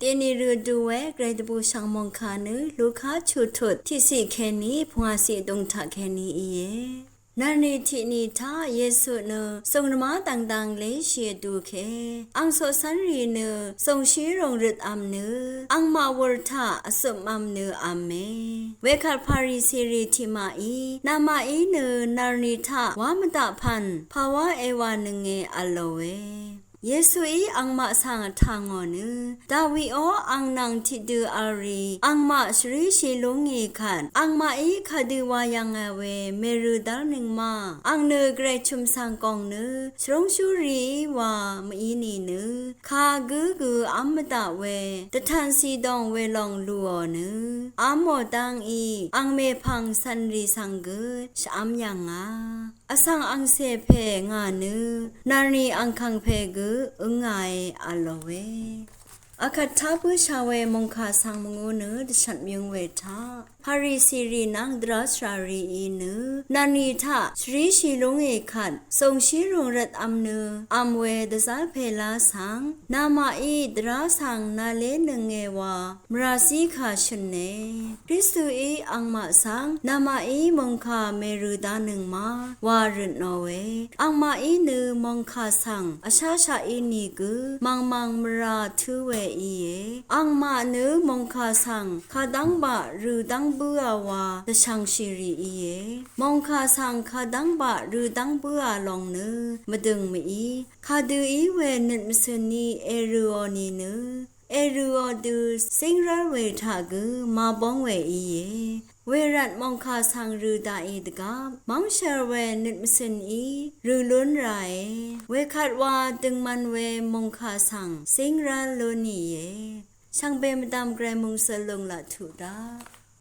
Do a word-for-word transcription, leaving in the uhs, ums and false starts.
Dèní rø dú we Gvray dvbù shv̀ng mòngkà nø Luka chuqtut tiqciq kèní pvngwàciq vdùng taq kèní íe. Nv̀rnì tiqní taq Yesu nø zùng nvmá dvngdvng léshì vdú ke, ang coqcv́nrì nø zòngshí rùng røt vm nø angmaq wur taq vcøpmvm nø vme. Wekvt Pariserì tiqmaqí namaqí nø nv̀rnì taq wá mvdaq pv̀n pàwá èwànønge v̄lòe. Yesuí angmaq svng vtà ngò nø, Dawiqó, ang nvng tiqdø v̄l rì angmaq shvríshì lúngì kvt angmaqí kadø wa yv̀ngà we mèrø̀ dv́lnøng ma? Ang nø Gvray chø̀m svng gòng nø shvrúngshú rìí wa mv-í nìnø kagǿ gø v́m mvdaq we dvtv̀n cìdòng welòng lùò nø, v́mò dv́ngí ang mèpv̀ng cv̀nrì svng gø shvv́m yv̀ngà. Vsvng angcè pè ngà nø nv̀rnì angkv̀ng pè gø ǿngàe v̄lòe. Akvt tá bǿshà we mòngkà svng mvngū nø dvshvt myǿng we taq Pariserì nvng dvrá svràrìí nø nv̀rnì taq shvríshì lúngì kvt zòngshí rùng rvt vm nø vm we dvzv́r pèlá svng namaqí dvrá svng nalénønge wa mvràzí kà shø̀ne. Kristuí angmaq svng namaqí mòngkà mèrø̀ dánøng ma wa røtnòe. Angmaqí nø mòngkà svng vsháshaq í nìgø mv̀ngmv̀ng mvrà tǿ we íe. Angmaq nø mòngkà svng kadv́ngbaq rø̀dv́ng bǿà wa dvshv̀ngshìrì íe. Mòngkà svng kadv́ngbaq rø̀dv́ng bǿà lòng nø mvdø̀ng mv-í, kadø í we nøt mvcø̀ní èrø̀ò nìnø èrø̀ò dø cíngrv́l we taq gø màbóng we íe. Wervt mòngkà svng rø̀ daqì dvgvp mv́ngshvr we nøt mvcø̀ní rø̀ lún ràe. Wekvt wa døngmv̄n we mòngkà svng cíngrv́l lún nìe. Shvngbe mvdv̀m Gvray mòngsøl lùng laq tuq daq.